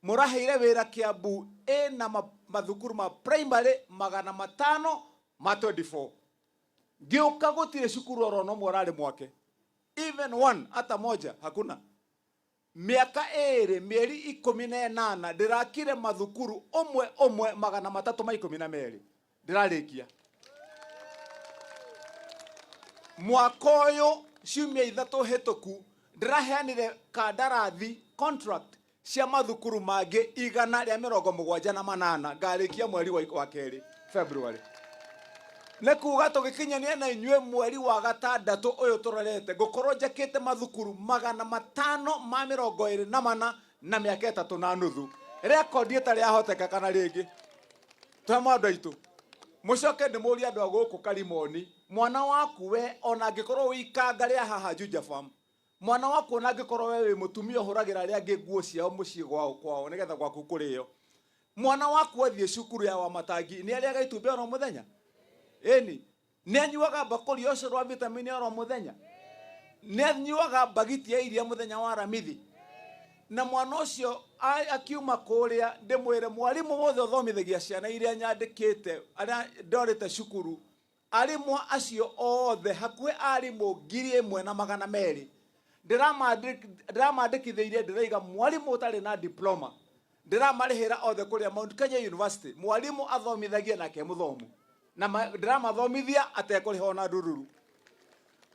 Mũraheire wĩra Kiambu ĩna mathukuru ma primary 524. Ngĩũka gũtirĩ cukuru oro na ũmwe ũrarĩ mwake, even one, hata moja hakuna. Mĩaka 2 mĩeri 18 ndĩrakire mathukuru ũmwe ũmwe 312. Ndĩrarĩkia mwaka ũyũ, ciumia 3 hĩtũku, ndĩraheanire kandarathi, contract cia mathukuru mangĩ 178, ngarĩkia mweri wa kerĩ, February. Nĩ kuga tũgĩkinyania na inyuĩ mweri wa gatandatũ ũyũ tũrorete, ngũkorwo njakĩte mathukuru 524 na mĩaka 3 na nuthu. Rekondi ĩtarĩ yahoteka kana rĩngĩ. Twemo andũ aitũ, mũcoke ndĩmũrie andũ a gũkũ Karimoni, mwana waku we ona angĩkorwo wĩ ikanga rĩa haha Juja Farm, mwana waku ona angĩkorwo we wĩ mũtumia ũhũragĩra arĩa angĩ nguo ciao mũciĩ gwao kwao nĩgetha gwaku kũrĩo, mwana waku athiĩ cukuru ya Wamatangi nĩ arĩaga itumbĩ oro mũthenya? Ĩni. Nĩ anyuaga mbakũri ya ũcũrũ wa vitamini oro mũthenya? Nĩ anyuaga mbagiti ya iria mũthenya wa Aramithi? Na mwana ũcio akiuma kũrĩa, ndĩmwĩre mwarimũ wothe ũthomithagia ciana iria nyandĩkĩte, arĩa ndorĩte cukuru, arimũ acio othe, hakuhĩ arimũ 1,200, ndĩramandĩkithĩirie. Ndĩraiga mwarimũ ũtarĩ na diploma ndĩramarĩhĩra othe kũrĩa Mount Kenya University. Mwarimũ athomithagia nake mũthomu na ndĩramathomithia atekũrĩha ona ndururu.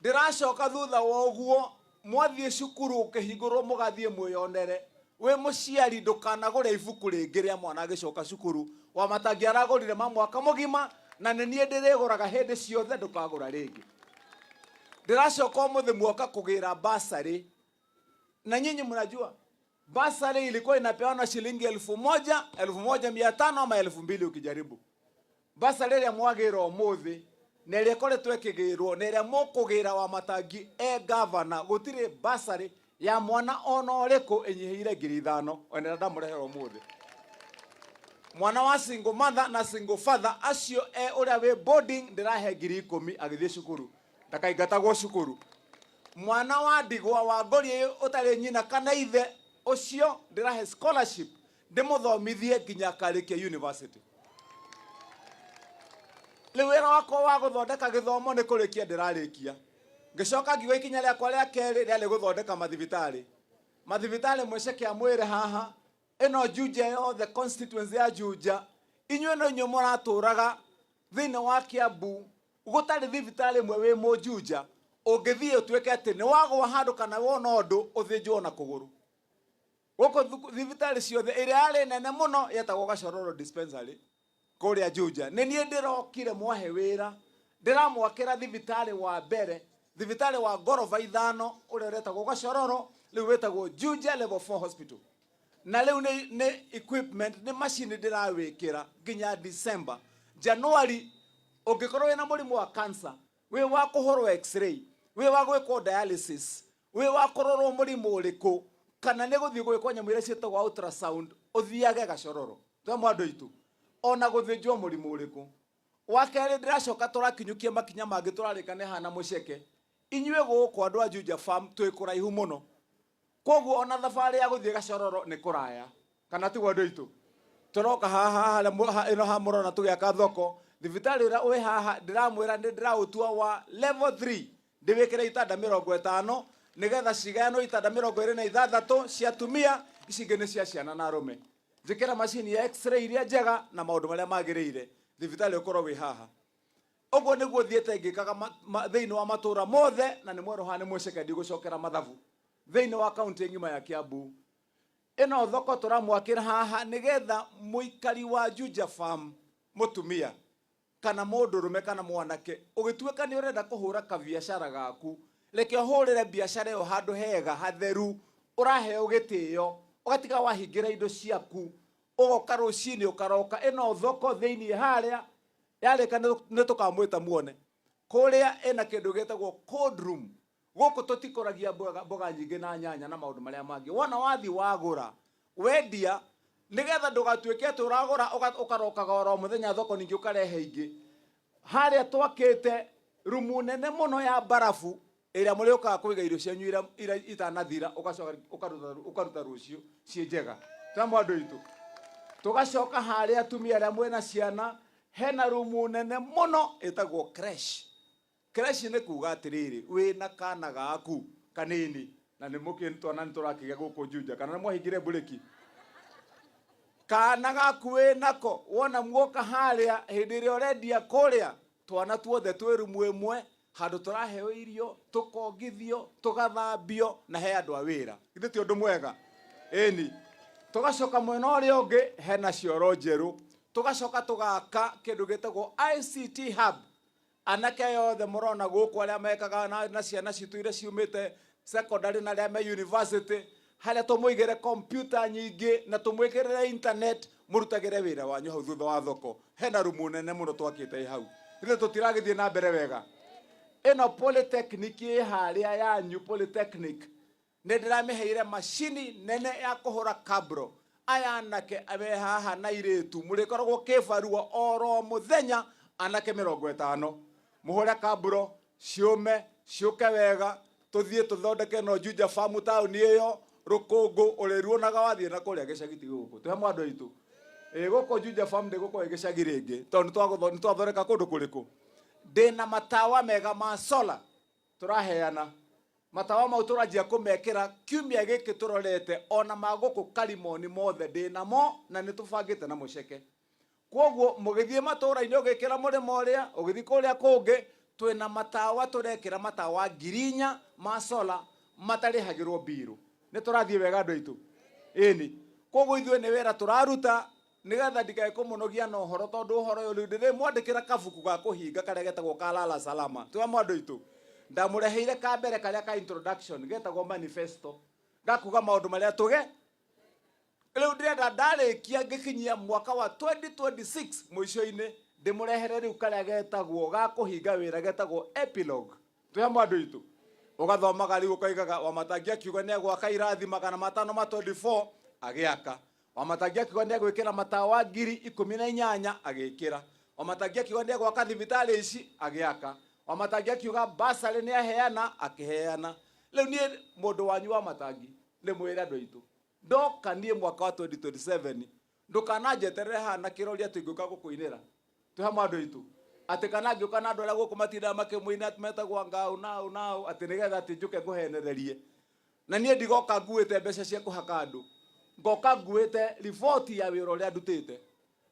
Ndĩracoka thutha wa ũguo, mwathiĩ cukuru ũkĩhingũrwo, mũgathiĩ mwĩyonere. Wĩ mũciari, ndũkanagũre ibuku rĩngĩ rĩa mwana agĩcoka cukuru. Wa Matangi aragũrire ma mwaka mũgima na nĩ niĩ ndĩrĩgũraga hĩndĩ ciothe, ndũkagũra rĩngĩ. Ndĩracoka ũmũthĩ muoka kũgĩra basarĩ, na nyinyi mnajua basari ilikuwa inapeana shilingi 1,000, 1,500 ama 2,000 ukijaribu. Basarĩ ĩrĩa mwagĩra ũmũthĩ na ĩrĩa ĩkoretwo ĩkĩgĩrwo na ĩrĩa mũkũgĩra wa Matangi e gavana, gũtirĩ basarĩ ya mwana ona ũrĩkũ ĩnyihĩire 5,000, ona ĩrĩa ndamũrehera ũmũthĩ. Mwana wa single mother na single father acio e ũrĩa wĩ boarding, ndĩrahe 10,000 agĩthiĩ cukuru, ndakaingatagwo cukuru. Mwana wa ndigwa wa ngori ũtarĩ nyina kana ithe, ũcio ndĩrahe scholarship ndĩmũthomithie nginya akarĩkia university. Rĩu wĩra wakwa wa gũthondeka gĩthomo nĩ kũrĩkia ndĩrarĩkia. Ngĩcoka ngiuga ikinya rĩakwa rĩa kerĩ rĩarĩ gũthondeka mathibitarĩ. Mathibitarĩ, mwĩceke amwĩre haha, ĩno Juja yothe, constituency ya Juja, inyuĩ no inyuĩ mũratũraga thĩinĩ wa Kiambu gũtarĩ thibitarĩ ĩmwe wĩ mũjunja ũngĩthiĩ ũtuĩke atĩ nĩ wagwa handũ kana wona ũndũ ũthĩnjwo na kũgũrũ. Gũkũ thibitarĩ ciothe, ĩrĩa yarĩ nene mũno yetagwo Gacororo Dispensary kũrĩa Juja. Nĩ niĩ ndĩrokire mwahe wĩra, ndĩramwakĩra thibitarĩ wa mbere, thibitarĩ wa ngoroba 5, ũrĩa ũretagwo Gacororo, rĩu wĩtagwo Juja Level 4 Hospital. Na rĩu nĩ equipment, nĩ macini ndĩrawĩkĩra nginya December, January. Ũngĩkorwo wĩna mũrimũ wa cancer, wĩ wa kũhũrwo x-ray, wĩ wa gwĩkwo dialysis, wĩ wa kũrorwo mũrimũ ũrĩkũ, kana nĩ gũthiĩ gwĩkwo nyamũ iria ciĩtagwo ultrasound, ũthiage Gacororo. Twemo andũ aitũ, ona gũthĩnjwo mũrimũ ũrĩkũ. Wa kerĩ, ndĩracoka tũrakinyũkia makinya mangĩ, tũrarĩkane hana mũceke. Inyuĩ gũkũ andũ a Juja Farm twĩ kũraihu mũno, koguo ona thabarĩ ya gũthiĩ Gacororo nĩ kũraya, kana tiguo andũ aitũ? Tũroka haha harĩa ĩno haha mũrona tũgĩaka thoko, thibitarĩ ũrĩa wĩ haha, ndĩramwĩra nĩ ndĩraũtua wa level 3, ndĩwĩkĩre itanda 50, nĩgetha cigayanwo, itanda 26 cia atumia, ici ingĩ nĩ cia ciana na arũme. Njĩkĩra macini ya x-ray iria njega na maũndũ marĩa magĩrĩire, thibitarĩ ũkorwo wĩ haha. Ũguo nĩguo thiĩte ngĩkaga thĩinĩ wa matũũra mothe, na nĩ mwerũ haha nĩ mwĩceke, ndigũcokera mathabu thĩinĩ wa kaunti ng'ima ya Kiambu. Ĩno thoko tũramwakĩra haha nĩgetha mũikari wa Juja Farm, mũtumia kana mũndũrũme kana mwanake, ũgĩtuĩka nĩ ũrenda kũhũra kabiacara gaku, reke ũhũrĩre biacara ĩyo handũ hega hatheru, ũraheo gĩtĩo, ũgatiga wahingĩra indo ciaku, ũgoka rũcinĩ ũkaroka. Ĩno thoko thĩinĩ harĩa yarĩka nĩ tũkamwĩta muone kũrĩa ĩna kĩndũ gĩtagwo cold room. Gũkũ tũtikũragia mboga, mboga nyingĩ na nyanya na maũndũ marĩa mangĩ. Wona wathi wagũra wendia, nĩgetha ndũgatuĩke atĩ ũragũra ũkarokaga oro mũthenya thoko, ningĩ ũkarehe ingĩ. Harĩa twakĩte rumu nene mũno ya barabu ĩrĩa mũrĩũkaga kũiga irio cianyu iria itanathira, ũgacoka ũkaruta rũciũ ciĩ njega. Twamwe andũ aitũ. Tũgacoka harĩa atumia arĩa mwĩna ciana, hena rumu nene mũno ĩtagwo creche. Creche nĩ kuga atĩrĩrĩ, wĩna kana gaku kanini, na nĩ mũkĩ twana nĩ tũrakĩgĩa gũkũ Juja, kana nĩ mwahingire mburĩki? Kana gaku wĩnako, wona muoka harĩa, hĩndĩ ĩrĩa ũrendia kũrĩa, twana tuothe twĩ rumu ĩmwe, handũ tũraheo irio, tũkongithio, tũgathambio, na he andũ a wĩra. Githĩ ti ũndũ mwega? Ĩni. Tũgacoka mwena ũrĩa ũngĩ, hena cioro njerũ. Tũgacoka tũgaka kĩndũ gĩtagwo ICT hub. Anake aya othe mũrona gũkũ arĩa mekaga na ciana citũ iria ciumĩte secondary na arĩa me university, harĩa tũmũigĩre computer nyingĩ na tũmwĩkĩrĩre internet, mũrutagĩre wĩra wanyu hau thutha wa thoko. Hena rumu nene mũno twakĩte hau. Ithuĩ tũtiragĩthiĩ na mbere wega. Ĩno polytechnic ĩ harĩa yanyu polytechnic, nĩ ndĩramĩheire macini nene ya kũhũra kabro. Aya anake me haha na irĩtu mũrĩkoragwo kĩbarua oro mũthenya, anake 50 mũhũre kabro ciũme ciũke wega, tũthiĩ tũthondeke no Juja Farm taũni ĩyo, rũkũngũ ũrĩruonaga wathiĩ na kũrĩa gĩcagi ti gũkũ. Twĩ hamwe andũ aitũ. Ĩ gũkũ Juja Farm ndĩgũkorwo ĩ gĩcagi rĩngĩ, tondũ nĩ twathondeka kũndũ kũrĩkũ. Ndĩna matawa mega ma solar tũraheana. Matawa mau tũranjia kũmekĩra kiumia gĩkĩ tũrorete, ona ma gũkũ Karimoni mothe ndĩnamo na nĩ tũbangĩte na mũceke. Kwoguo mũgĩthiĩ matũũra-inĩ ũgĩkĩra mũrĩmo ũrĩa, ũgĩthiĩ kũrĩa kũngĩ, twĩna matawa tũrekĩra matawa 4,000 ma solar matarĩhagĩrwo mbirũ. Nĩ tũrathiĩ wega andũ aitũ? Ĩni. Kwoguo ithuĩ nĩ wĩra tũraruta nĩgetha ndikae kũmũnogia na ũhoro, tondũ ũhoro ũyũ rĩu ndĩrĩmwandĩkĩra kabuku ga kũhinga karĩa getagwo ka Lala Salama. Twĩ hamwe andũ aitũ? Ndamũreheire ka mbere karĩa ka introduction getagwo manifesto, gakuga maũndũ marĩa tũge. Rĩu ndĩrenda ndarĩkia ngĩkinyia mwaka wa 2026 mũico-inĩ ndĩmũrehere rĩu karĩa getagwo ga kũhinga wĩra getagwo epilogue. Twĩ hamwe andũ aitũ? Ũgathomaga rĩu ũkaigaga Wamatangi akiuga nĩ egwaka irathi 524 agĩaka. Wamatangi akiuga nĩ egwĩkĩra matawa 18,000 agĩkĩra. Wamatangi akiuga nĩ egwaka thibitarĩ ici agĩaka. Wamatangi akiuga basarĩ nĩ aheana akĩheana. Rĩu niĩ mũndũ wanyu Wamatangi ndĩmwĩre andũ aitũ, ndoka niĩ mwaka wa 2027 ndũkananjeterere haha na kĩroria atĩ ngĩũka gũkũinĩra. Twĩ hamwe andũ aitũ? Atĩ kana ngĩũka na andũ arĩa gũkũ matindaga makĩmũina metagwo ngau nau nau, atĩ nĩgetha atĩ njũke ngũhenererie. Na niĩ ndigoka nguĩte mbeca cia kũhaka andũ, ngoka nguĩte riboti ya wĩra ũrĩa ndutĩte.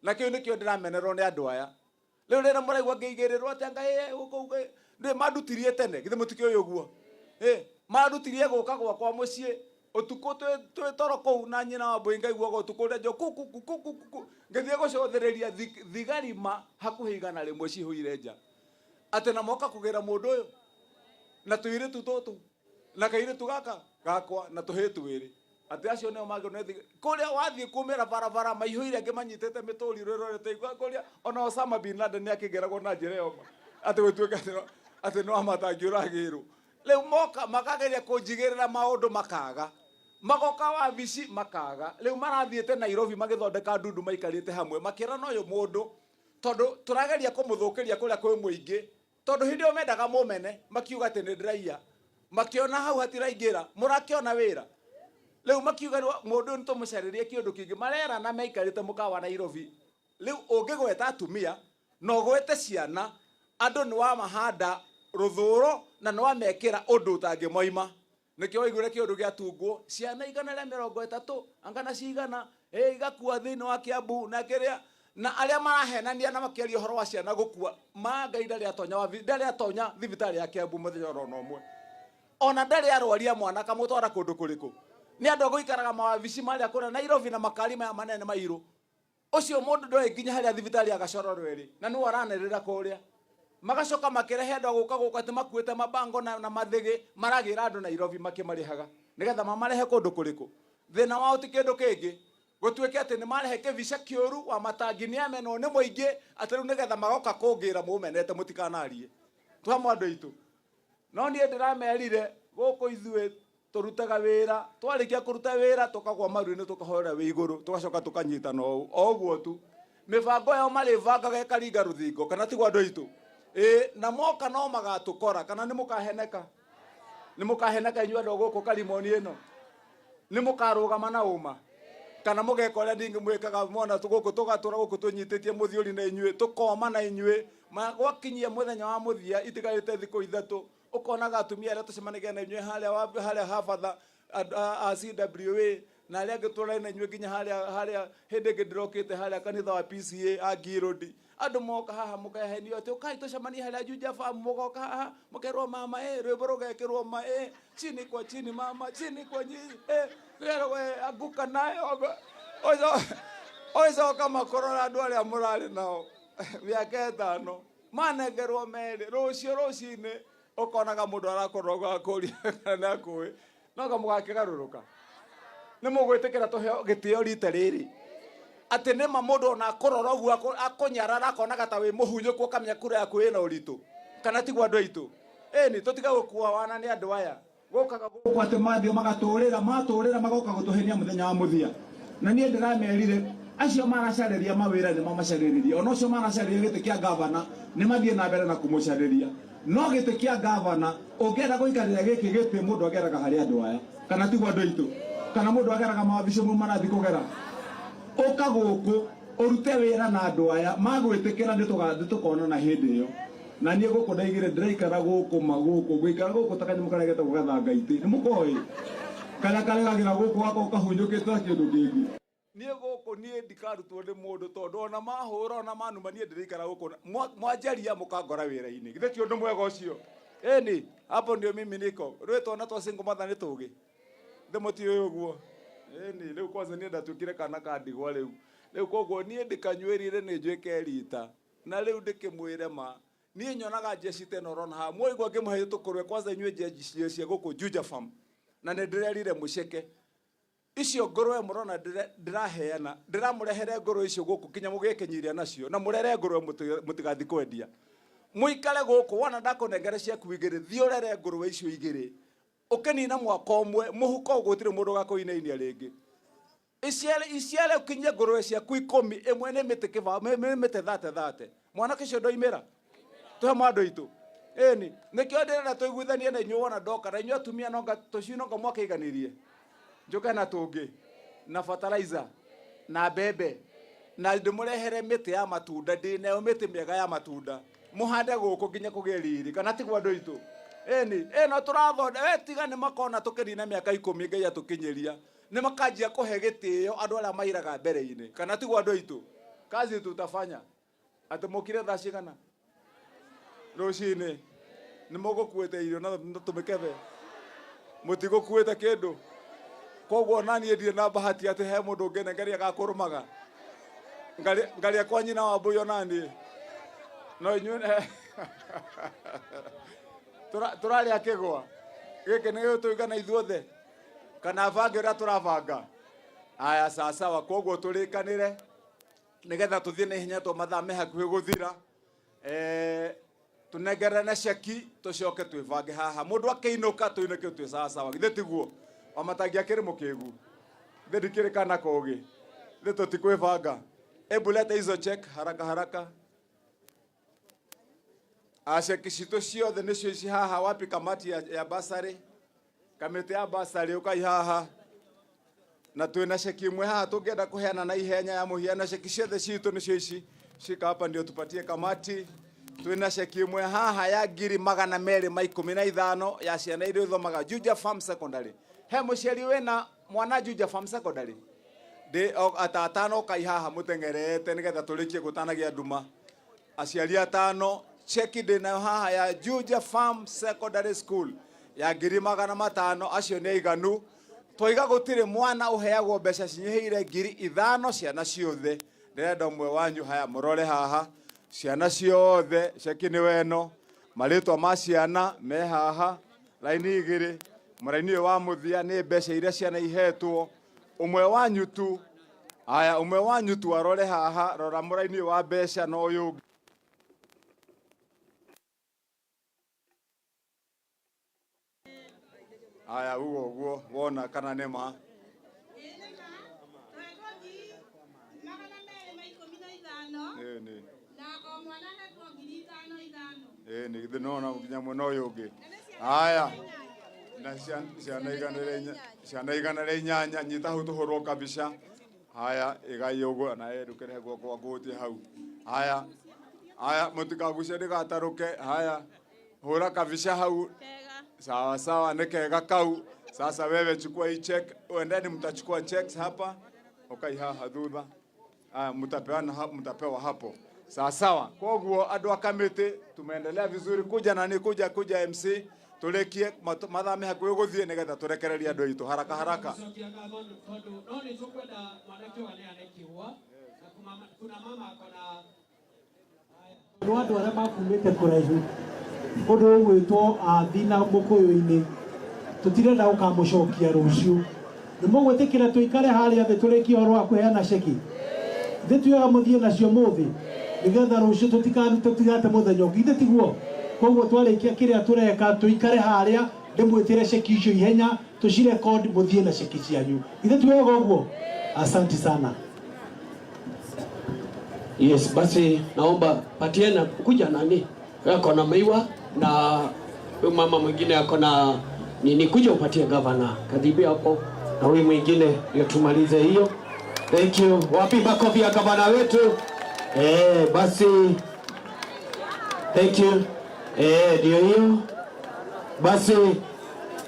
Na kĩu nĩkĩo ndĩramenerwo nĩ andũ aya. Rĩu rĩrĩa mũraigua ngĩigĩrĩrwo atĩ Ngai gũkũ ndĩ mandutirie tene, githĩ mũtikĩũĩ ũguo? Mandutirie gũka gwakwa mũciĩ ũtukũ twĩ toro kũu na nyina wa mbũi, ngaiguaga ũtukũ ũrĩa njo ku ku ku ku ku ku, ngĩthiĩ gũcũthĩrĩria thigari ma hakuhĩ 100 cihũire nja, atĩ na moka kũgĩra mũndũ ũyũ na tũirĩtu tũtũ na kairĩtu gaka gakwa na tũhĩĩ twĩrĩ, atĩ acio nĩo magĩrwo nĩ thigari. Kũrĩa wathiĩ kumĩra barabara maihũire angĩ manyitĩte mĩtũrirũ ĩrorete igũrũ kũrĩa ona Osama bin Laden nĩ akĩgeragwo na njĩra ĩyo atĩ gũtuĩke atĩ no Wamatangi ũragĩrwo. Rĩu moka makageria kũnjigĩrĩra maũndũ makaga, magoka wabici makaga. Rĩu marathiĩte Nairobi magĩthondeka ndundu maikarĩte hamwe makĩrana ũyũ mũndũ, tondũ tũrageria kũmũthũkĩria kũrĩa kwĩ mũingĩ, tondũ hĩndĩ ĩyo mendaga mũmene makiuga atĩ nĩ ndĩraiya, makĩona hau hatiraingĩra, mũrakĩona wĩra. Rĩu makiuga mũndũ ũyũ nĩtũmũcarĩrie kĩũndũ kĩngĩ, marerana maikarĩte mũkawa Nairobi. Rĩu ũngĩgweta atumia na ũgwete ciana, andũ nĩ wamahanda rũthũro na nĩ wamekĩra ũndũ ũtangĩmoima. Nĩkĩo waiguire kĩũndũ gĩatungwo ciana 130 anga na cigana igakua thĩinĩ wa Kiambu na kĩrĩa, na arĩa marahenania na makĩaria ũhoro wa ciana gũkua, ma Ngai ndarĩ atonya wabi, ndarĩ atonya thibitarĩ ya Kiambu mũthenya oro na ũmwe, ona ndarĩ arwaria mwana akamũtwara kũndũ kũrĩkũ. Nĩ andũ a gũikaraga mawabici marĩa kũrĩa Nairobi na makari maya manene mairũ. Ũcio mũndũ ndoĩ nginya harĩa thibitarĩ ya Gachororo ĩrĩ, na nĩwe ũranĩrĩra kũrĩa. Magacoka makĩrehe andũ a gũka gũkũ atĩ makuĩte mabango na mathĩgĩ, maragĩra andũ Nairobi makĩmarĩhaga nĩgetha mamarehe kũndũ kũrĩkũ. Thĩna wao ti kĩndũ kĩngĩ, gũtuĩke atĩ nĩ marehe kĩbica kĩũru Wamatangi nĩ amenwo nĩ mũingĩ, atĩ rĩu nĩgetha magoka kũngĩra mũmenete mũtikanarie. Twĩ hamwe andũ aitũ? No niĩ ndĩramerire gũkũ ithuĩ tũrutaga wĩra, twarĩkia kũruta wĩra tũkagwa maru-inĩ tũkahoera wĩ igũrũ, tũgacoka tũkanyitana o ũguo tu. Mĩbango yao marĩbangaga ĩkaringa rũthingo, kana tiguo andũ aitũ? Ĩĩ, na moka no magatũkora, kana nĩ mũkaheneka? Nĩ mũkaheneka inyuĩ andũ a gũkũ Karimoni ĩno? Nĩ mũkarũgama na ũma? Kana mũgeka ũrĩa ningĩ mwĩkaga mwana gũkũ tũgatũra gũkũ tũnyitĩtie mũthiũri na inyuĩ, tũkoma na inyuĩ. Gwakinyia mũthenya wa mũthia itigarĩte thikũ ithatũ, ũkonaga atumia arĩa tũcemanagia na inyuĩ harĩa habatha a CWA na arĩa angĩ tũrarĩ na inyuĩ nginya harĩa hĩndĩ ĩngĩ ndĩrokĩte harĩa kanitha wa PCA a Ngirũndi. Andũ moka haha mũkahenio atĩ ũkai tũcemanie harĩa Juja Farm, mũgoka haha mũkerwo mama rwĩmbo rũgekĩrwo ma chini kwa chini mama chini kwa chini kerwo anguka nayo ũgĩcoka makorora andũ arĩa mũrarĩ nao mĩaka ĩtano manengerwo merĩ rũciũ rũcinĩ ũkonaga mũndũ arakorwo agakũria kana nĩakũĩ no kamũgakĩgarũrũka. Nĩ mũgwĩtĩkĩra tũheo gĩtĩo rita rĩrĩ atĩ nĩma mũndũ ona akũrora ũguo akũnyarara akonaga ta wĩ mũhunyũku ũkamenya kura yaku ĩna ũritũ kana tiguo andũ aitũ. Ĩni tũtiga gũkua wana nĩ andũ aya gũkaga gũkũ atĩ mathiĩ magatũrĩra matũrĩra magoka gũtũhenia mũthenya wa mũthia. Na niĩ ndĩramerire acio maracarĩria mawĩra nĩ mamacarĩrĩria, ona ũcio maracarĩria gĩtĩ kĩa gavana nĩ mathiĩ na mbere na kũmũcarĩria. No gĩtĩ kĩa gavana ũngĩenda gũikarĩra gĩkĩ gĩtĩ mũndũ ageraga harĩ andũ aya kana tiguo andũ aitũ, kana mũndũ ageraga mawabici mu marathiĩ kũgera. Ũka gũkũ ũrute wĩra na andũ aya magwĩtĩkĩra nĩ tũkonana hĩndĩ ĩyo. Na niĩ gũkũ ndaigire ndĩraikara gũkũ ma gũkũ ngũikara gũkũ ta kanyamũ karĩa getagwo gathangaitĩ nĩ mũkoĩ karĩa karegagĩra gũkũ gakorwo kahunyũkĩte ta kĩndũ kĩngĩ. Niĩ gũkũ niĩ ndikarutwo nĩ mũndũ tondũ ona mahũra ona manuma niĩ ndĩraikara gũkũ mwanjaria mũkangora wĩra-inĩ. Githĩ ti ũndũ mwega ũcio? Ĩni hapo ndio mimi niko. Rĩu twana twa single mother nĩ tũgĩ thĩ mũtiũĩ ũguo. Ĩni rĩu kwanza niĩ ndatuĩkire kana ka ndigwa rĩu. Rĩu koguo niĩ ndĩkanyuĩrire nĩ njuĩke rita na rĩu ndĩkĩmwĩre ma niĩ nyonaga jeshi tena ũrona haha mwaigua ngĩmũhe tũkũrwe kwanza inyuĩ jeshi cia gũkũ Juja Farm na nĩ ndĩrerire mũceke icio ngũrwe mũrona ndĩraheana ndĩramũrehere ngũrwe icio gũkũ nginya mũgĩkenyiria nacio na mũrere ngũrwe mũtigathiĩ kwendia mũikare gũkũ wona ndakũnengere ciaku igĩrĩ thiĩ ũrere ngũrwe icio igĩrĩ ũkĩnina mwaka ũmwe mũhuko gũtirĩ mũndũ ũgakũinainia rĩngĩ. Iciare ũkinyie ngũrwe ciaku 10 ĩmwe nĩ mĩtĩ kĩba nĩ mĩtĩ thate thate mwanake ũcio ndoimĩra tũhe mwandũ aitũ. Ĩni nĩkĩo ndĩrenda tũiguithanie na inyuĩ wona ndoka na inyuĩ atumia nonga tũcui nonga mwakĩiganirie njũke na tũngĩ na fertilizer na mbembe na ndĩmũrehere mĩtĩ ya matunda ndĩnayo mĩtĩ mĩega ya matunda mũhande gũkũ nginya kũgĩe riri kana tiguo andũ aitũ. Ĩni ĩno tũrathonde we tiga nĩ makona tũkĩnina mĩaka 10 Ngai atũkinyĩria nĩ makanjia kũhe gĩtĩo andũ arĩa mairaga mbere-inĩ kana tiguo andũ aitũ. Kazi tutafanya atĩ mũkire thaa cigana rũcinĩ nĩ mũgũkuĩte irio na tũmĩkebe mũtigũkuĩte kĩndũ koguo na niĩ ndirĩ na bahati atĩ he mũndũ ũngĩnengeria gakũrũmaga ngaria kwa nyina wa mbũi ona niĩ no inyuĩ tũrarĩa kĩgwa gĩkĩ nĩ gĩgũtũigana ithuothe kana bange ũrĩa tũrabanga. Aya sawasawa koguo tũrĩkanĩre nĩgetha tũthiĩ na ihenya to mathaa me hakuhĩ gũthira. Tũnengerane ceki tũcoke twĩbange haha mũndũ akĩinũka tũinũke twĩ sawasawa githĩ tiguo wamatangia akĩrĩ mũkĩgu githĩ ndikĩrĩ kana kũgĩ githĩ tũtikwĩbanga. Hebu leta hizo check haraka haraka. Ceki citũ ciothe nĩcio ici haha. Wapi kamati ya basarĩ? Kamĩtĩ ya basarĩ ũkai haha na twĩna ceki ĩmwe haha tũngĩenda kũheana na ihenya ya mũhiano. Ceki ciothe citũ nĩcio ici shika hapa ndio tupatie kamati. Twĩna ceki ĩmwe haha ya 215,000 ya ciana iria ithomaga Juja Farm Secondary. He mũciari wĩna mwana Juja Farm Secondary ndĩ atano ũkai haha mũteng'erete nĩgetha tũrĩkie gũtanagia nduma. Aciari atano ceki ndĩnayo haha ya Juja Farm Secondary School ya 500,000 acio nĩ aiganu. Twaiga gũtirĩ mwana ũheagwo mbeca cinyihĩire 5,000 ciana ciothe. Ndĩrenda ũmwe wanyu haya mũrore haha ciana ciothe ceki nĩ weno marĩtwa ma ciana me haha raini igĩrĩ mũraini ũyũ wa mũthia nĩ mbeca iria ciana ihetwo. Ũmwe wanyu tu aya ũmwe wanyu tu arore haha rora mũraini ũyũ wa mbeca na ũyũ ũngĩ. Aya ugo uguo wona kana nĩ ma. Ĩni. Ĩni githĩ nĩwona nginya mwena ũyũ ũngĩ. Aya na ciana 108 nyita hau tũhũrwo kabica. Haya igai uguo na ndũkĩrehe guoko gwaku hau. Haya haya, mũtikagucie ndĩgataruke. Haya, hũra kabica hau. Sawa sawa, nĩ kega kau. Sasa wewe chukua hii check, uendeni mtachukua checks hapa, ukai haha thutha. Aya, mtapeana hapo, mtapewa hapo. Sawa sawa. Koguo andũ a kamĩtĩ tumeendelea vizuri kuja nani kuja kuja MC tũrĩkie mathaa me hakuhĩ gũthiĩ nĩgetha tũrekererie andũ aitũ haraka haraka. Cokia ngatho tondũ no nĩ tũkwenda mwanake ũyũ aneane kĩũa na kuna mama ako na Nĩ andũ arĩa makumĩte kũraihu kũndũ gũgwĩtwo Athi na Mũkũyũ-inĩ, tũtirenda gũkamũcokia rũciũ. Nĩ mũgwĩtĩkĩra tũikare harĩa thĩ tũrĩkie ũhoro wa kũheana ceki? Thĩ tuoyaga mũthiĩ nacio mũthĩ nĩgetha rũciũ tũtigate mũthenya ũngĩ, ithe tiguo? Koguo twarĩkia kĩrĩa tũreka tũikare harĩa ndĩmwĩtĩre ceki icio ihenya tũcirekondi mũthiĩ na ceki cianyu, ithe tuoyaga ũguo? Asanti sana. Yes, basi naomba patiena kuja nani ako na maiwa na huyu mama mwingine ako na nini, kuja upatie gavana kadhibia hapo na huyu mwingine ndio tumalize hiyo. Thank you. Wapi makofi ya gavana wetu? Basi thank you. Ndio hiyo. Basi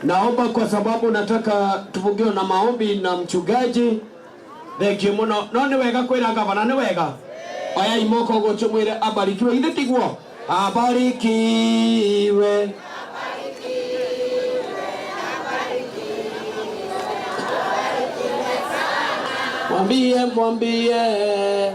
naomba kwa sababu nataka tufungiwe na maombi na mchungaji. Thank you muno. No nĩ wega kwĩra gavana, nĩ wega. Oya imoko ũguo tũmwĩre abarikiwe, githĩ tiguo? Abarikiwe. Mwambie, mwambie.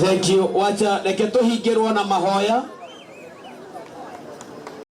Thank you. Wacha reke tũhingĩrwo na mahoya.